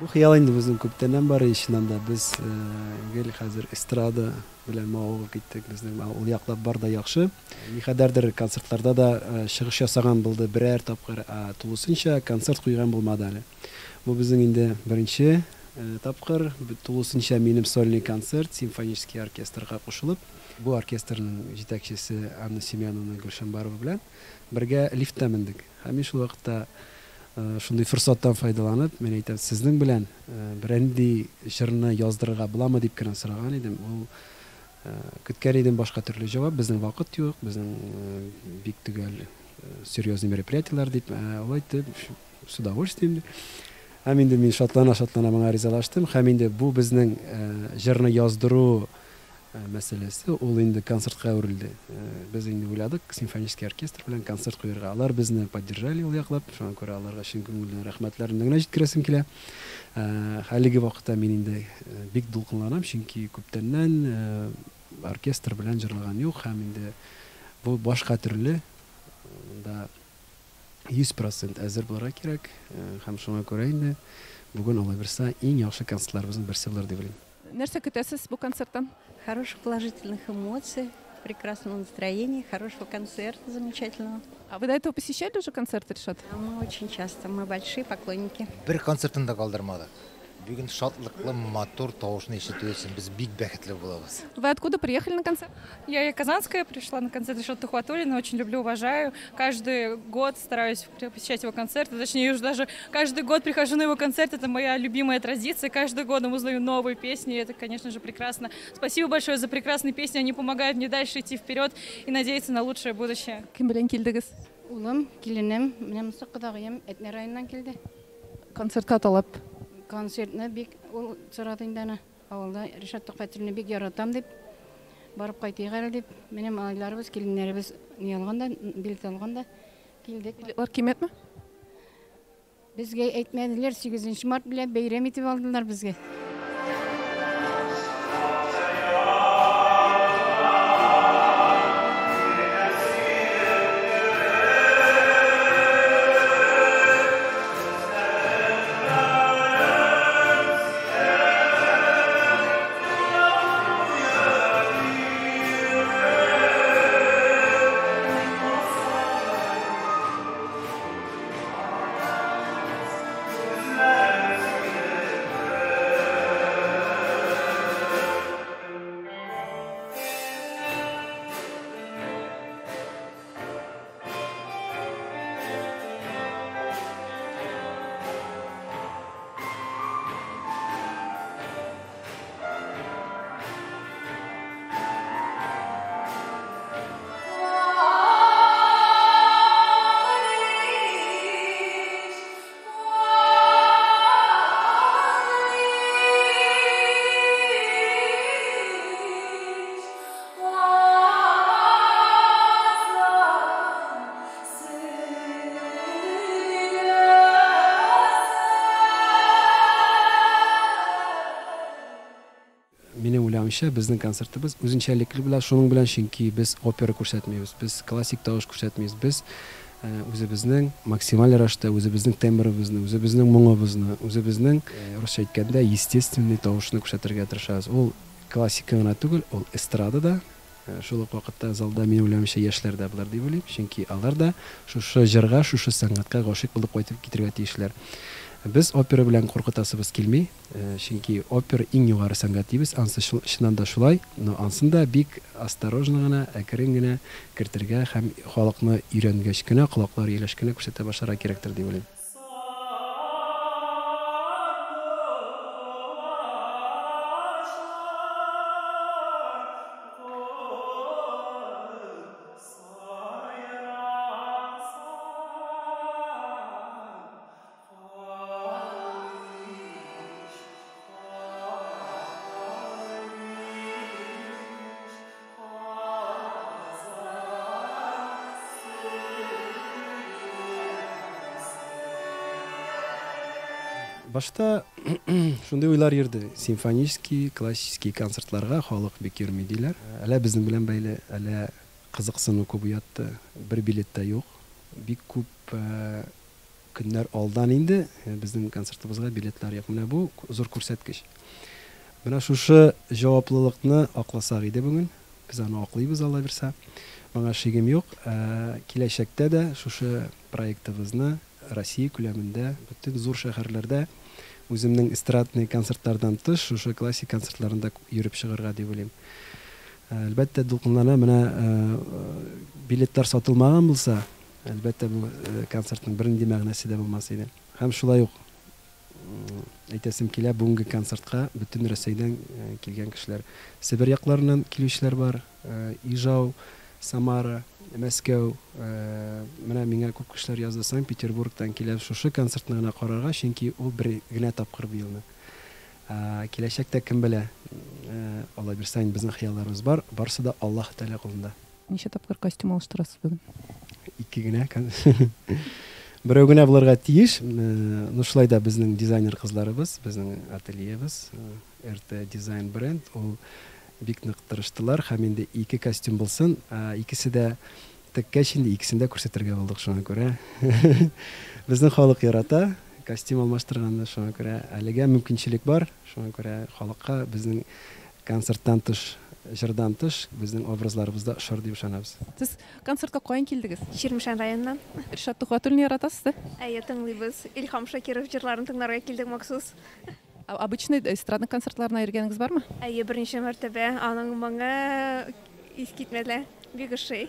Бу хыял инде безнең күптәннән бар, и чыннан да без гел хәзер эстрада белән мавыгып киттек, безнең ул яклап бар да яхшы. Никадәрдер концертларда да чыгыш ясаган булды берәр тапкыр, ә тулысынча концерт куйган булмады әле. Бу безнең инде беренче тапкыр, тулысынча минем сольный концерт, симфонический оркестрга кушылып. Бу оркестрның җитәкчесе Анна Семеновна Гөлшанбарова белән бергә лифтта мендек. Һәм мин шул вакытта шундый форсаттан файдаланып, мин әйтәм, сезнең белән бернинди җырны яздырырга буламы дип кенә сораган идем. Ул көткән идем башка төрле җавап, безнең вакыт юк, безнең бик төгәл серьезный мероприятиеләр дип. Ул әйтте, с удовольствием дип. Һәм инде мин шатлана-шатлана моңа ризалаштым. Һәм инде бу безнең җырны яздыру мәсьәләсе, ул инде концертка әверелде. Без инде уйладык симфонический оркестр белән концерт куярга. Алар безне поддержали ул яклап, шуңа күрә аларга чын күңелдән рәхмәтләремне генә җиткерәсем килә. Әлеге вакытта мин инде бик дулкынланам, чөнки күптәннән оркестр белән җырлаган юк һәм инде бу башка төрле, монда 100% әзер булырга кирәк һәм шуңа күрә инде бүген алай булса иң яхшы концертларыбызның берсе булыр дип уйлыйм. Нәрсә көтәсез бу концерттан? Хороших положительных эмоций, прекрасного настроения, хорошего концерта замечательного. А вы до этого посещали уже концерты Ришата? Мы очень часто, мы большие поклонники. Бер концертын да калдырмадык. Бүген шатлыклы матур тавышны ишетү өчен без бик бәхетле булабыз. Вы откуда приехали на концерт? Я казанская, пришла на концерт Ришата Тухватуллина, очень люблю, уважаю. Каждый год стараюсь посещать его концерты, точнее уже даже каждый год прихожу на его концерт, это моя любимая традиция. Каждый год узнаю новые песни, и это, конечно же, прекрасно. Спасибо большое за прекрасные песни, они помогают мне дальше идти вперед и надеяться на лучшее будущее. Кем белән килдегез? Улым, киленем, менә монысы кодагыем Әтнә районыннан килде. Концертка талап. Концертны бик ул сорады инде аны. Авылда Ришат Тухватуллинны бик яратам дип, барып кайтыйк әле дип. Менә малайларыбыз, киленнәребез ни алган да, билет алган да килдек. Билетлар кыйммәтме? Безгә әйтмәделәр, 8 март белән бәйрәм итеп алдылар безгә. Минем уйлавымча, безнең концертыбыз үзенчәлекле була, шуның белән, чөнки без опера күрсәтмибез, без классик тавыш күрсәтмибез, без үзебезнең максималь рәвештә үзебезнең тембрыбызны, үзебезнең моңыбызны, үзебезнең, русча әйткәндә, естественный тавышны күрсәтергә тырышабыз. Ул классика гына түгел, ул эстрада да. Шул ук вакытта залда, минем уйлавымча, яшьләр дә булыр дип уйлыйм, чөнки алар да шушы җырга, шушы сәнгатькә гашыйк булып кайтып китергә тиешләр. Без опера белән куркытасыбыз килми, чөнки опера иң югары сәнгать дибез, ансы чыннан да шулай, но ансын да бик осторожно гына, әкрен генә кертергә һәм халыкны өйрәнгәч кенә, колаклар ияләшкәч кенә күрсәтә башларга кирәктер дип уйлыйм. Башта шундый уйлар йөрде. Симфонический, классический концертларга халык бик йөрми диләр. Әллә безнең белән бәйле, әллә кызыксыну күп уятты. Бер билет та юк. Бик күп көннәр алдан инде безнең концертыбызга билетлар юк. Менә бу зур күрсәткеч. Менә шушы җаваплылыкны акласак иде бүген. Без аны аклыйбыз, Алла бирсә. Моңа шигем юк. Киләчәктә дә шушы проектыбызны Россия күләмендә, бөтен зур шәһәрләрдә үземнең эстрадный концертлардан тыш, шушы классик концертларында йөреп чыгарга дип уйлыйм. Әлбәттә, дулкынлана, менә билетлар сатылмаган булса, әлбәттә, бу концертның бернинди мәгънәсе дә булмас иде. Һәм шулай ук әйтәсем килә, бүгенге концертка бөтен Рәсәйдән килгән кешеләр, Себер якларыннан килүчеләр бар, Ижау, Самара, Мәскәү, менә миңа күп кешеләр язды, Санкт-Петербургтан килә шушы концертны гына карарга, чөнки ул бер генә тапкыр быелны. Киләчәктә кем белә, Алла бирсә, инде безнең хыялларыбыз бар, барысы да Аллаһ Тәгалә кулында. Ничә тапкыр костюм алыштырасыз бүген? Ике генә. Берәү генә булырга тиеш. Ну, шулай да безнең дизайнер кызларыбыз, безнең ательебыз, RT Design Brand, ул бик нык тырыштылар һәм инде ике костюм булсын, икесе дә теккәч инде икесен дә күрсәтергә булдык, шуңа күрә. Безнең халык ярата костюм алмаштырганны, шуңа күрә әлегә мөмкинчелек бар, шуңа күрә халыкка безнең концерттан тыш, җырдан тыш, безнең образларыбыз да ошар дип ышанабыз. Сез концертка каян килдегез? Чирмешән районыннан. Ришат Тухватуллинны яратасыз, да? Әйе, тыңлыйбыз. Илһам Шакиров җырларын тыңларга килдек махсус. Обычный эстрадный концертларына йөргәнегез бармы? Әйе, берничә мәртәбә. Аның моңы искитмәле, бик ошый.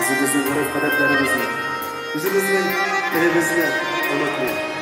Үзебезнең гореф-гадәтләребезне, үзебезнең телебезне онытмый.